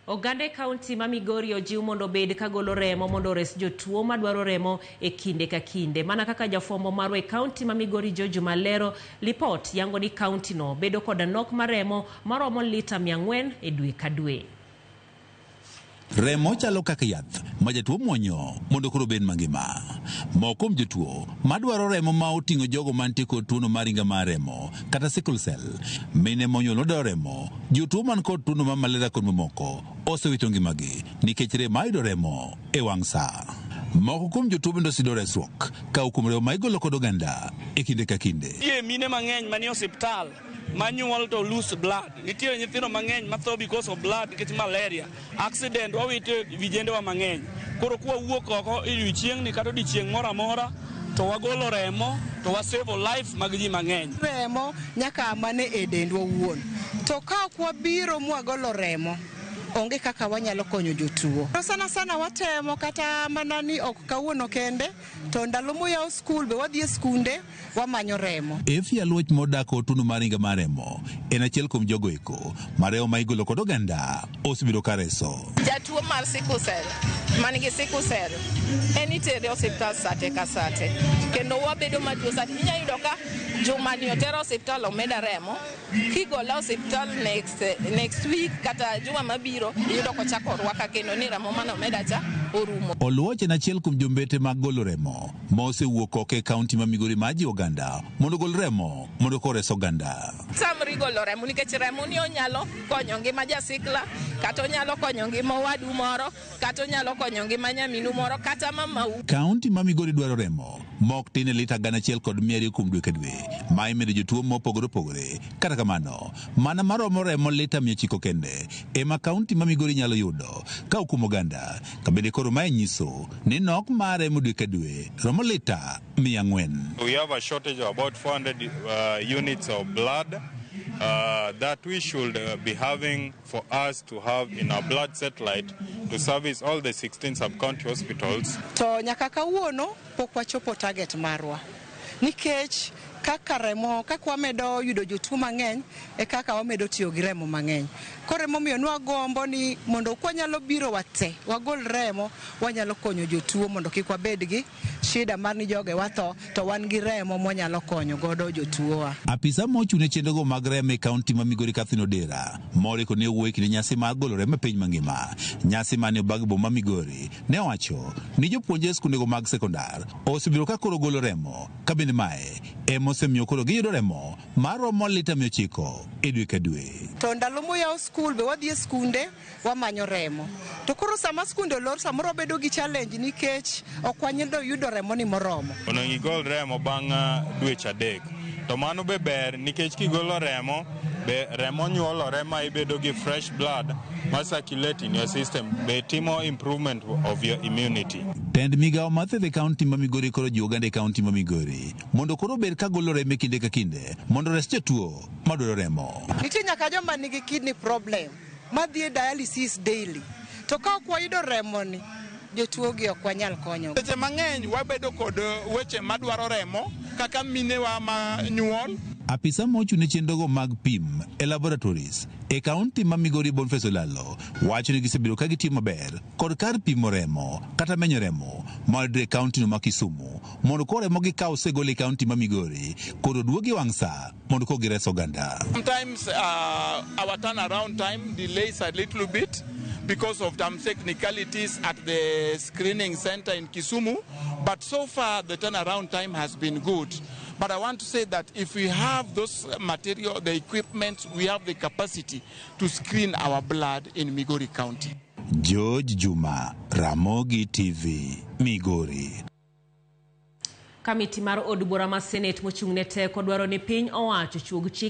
Oganda e kaunti ma Migori ojiw mondo obed ka golo remo mondo ores jotuo madwaro remo e kinde ka kinde. Mana kaka jafwambo marwa e kaunti ma Migori George Malero, lipot yango ni kaunti no bedo koda nok mar remo maromo lita 400 e dwe ka dwe. Remo chalo kaka yath ma jatuo muonyo mondo koro obed mangima. Moko kuom jotuo madwaro remo ma oting'o jogo mantie kod tuono mar ringa mar remo kata sickle cell, mine monyuol madwaro remo, jotuo man kod tuono mar malaria kod mamoko osewito ngimagi nikech rem mar yudo remo e wang' sa. Moko kuom jotuo bende oseyudo resruok ka kuom remo ma igolo kod oganda e kinde ka kinde. Nitie mine mang'eny manie osiptal manyuol to lose blood. Nitie nyithindo mang'eny matho because of blood nikech malaria. Accident wawito vijendewa mang'eny. Koro kwawuok oko e odiochieng'ni kata odiochieng' moro amora to wagolo remo to wasevo life mag ji mang'eny. Remo nyaka mane e dendwa owuon. To ka ok wabiro mwagolo remo, onge kaka wanyalo konyo jotuo. To sana sana watemo kata mana ni ok kawuono kende, to ndalo moyaw skul be wadhi e skunde wamanyo remo. Efia Luoch modak Otuno mar ringa mar remo en achiel kuom jogo eko ma remo ma igolo kod oganda osebedo ka reso. Jatuo mar sickle cell man gi sickle cell en itere osiptal sate ka sate kendo wabedo matuo sate. Inya yudo ka juma ni otera osiptal omeda remo kigola osiptal next week kata juma mabiro iyudo kochako rwaka kendo ni remo mane omeda cha orumo. Oluoch en achiel kuom jombete mag golo remo ma osewuok oko e kaunti ma Migori mar jiwo oganda mondo ogol remo mondo kores oganda. Tamri golo remo nikech remo ni onyalo konyo ngima jasikla kata onyalo konyo ngima owadu moro kata onyalo konyo ngima nyaminu moro kata mamau. Kaunti ma Migori dwaro remo mok tin e lita 1200 kuom dwe ka dwe ma imedo jotuo mopogore opogore. Kata kamano, mana maromo remo lita 900 kende ema kaunti ma Migori nyalo yudo ka kuom oganda. Ka bende koro mae nyiso ni nok mar remo dwe ka dwe romo lita 400. We have a shortage of about 400 units of blood that we should be having for us to have in our blood satellite to service all the 16 sub-county hospitals. To nyaka kawuono pok wachopo target marwa. Nikech kaka remo, kaka wamedo yudo jotuo mang'eny e kaka wamedo tiyo gi remo mang'eny. Koro emomiyo nwagombo ni mondo kwanyalo biro wate, wagol remo, wanyalo konyo jotuo mondo kik wabed gi shida mar ni joge watho to wan gi remo mwanyalo konyo godo jotuo wa. Apisa mochung' ne chenrogo mag remo e kaunti ma Migori Catherine Odera moriko ne owuoyo e kinde nyasi mar golo remo e piny mangima. Nyasi mane obag boma Migori ne owacho ni jopuonjre e skundego mag sekondar osebedo ka koro golo remo ka bende mae ema osemiyo koro giyudo remo maromo lita 900 e dwe ka dwe. To ndalo moyaw skul be wadhi e skunde wamanyo remo. To koro sama skunde olor samoro wabedo gi challenge nikech ok wanyalo yudo remo ni moromo. Onego igol remo bang' dweche 3. To mano be ber nikech kigolo remo be remo nyuolore ma ibedo gi fresh blood ma circulate in your system be timo improvement of your immunity. Tend migawo mar thieth e kaunti ma Migori koro jiwo oganda e kaunti ma Migori mondo koro obed ka golo remo e kinde ka kinde mondo ores jotuo madwaro remo. Nitie nyaka joma nigi kidney problem madhi e dialysis daily. To ka ok wayudo remo ni, jotuo gi ok wanyal konyo. Seche mang'eny wabedo kod weche madwaro remo kaka minewa ma nyuol. Apisa mochung' ne chenrogo mag pim e laboratories e kaunti ma Migori Boniface Olalo wacho ni gisebedo ka gitiyo maber kod kar pimo remo kata menyo remo mayudore e kaunti no ma Kisumu mondo koro remo gikaw osegol e kaunti ma Migori koro duogi wang' sa mondo koro gires oganda. Sometimes our turnaround time delays a little bit because of some technicalities at the screening center in Kisumu, but so far the turnaround time has been good. But I want to say that if we have those material, the equipment, we have the capacity to screen our blood in Migori County. George Juma, Ramogi TV, Migori. Kamiti mar od bura ma Senate mochung' ne teko dwaro ni piny owacho chuog chik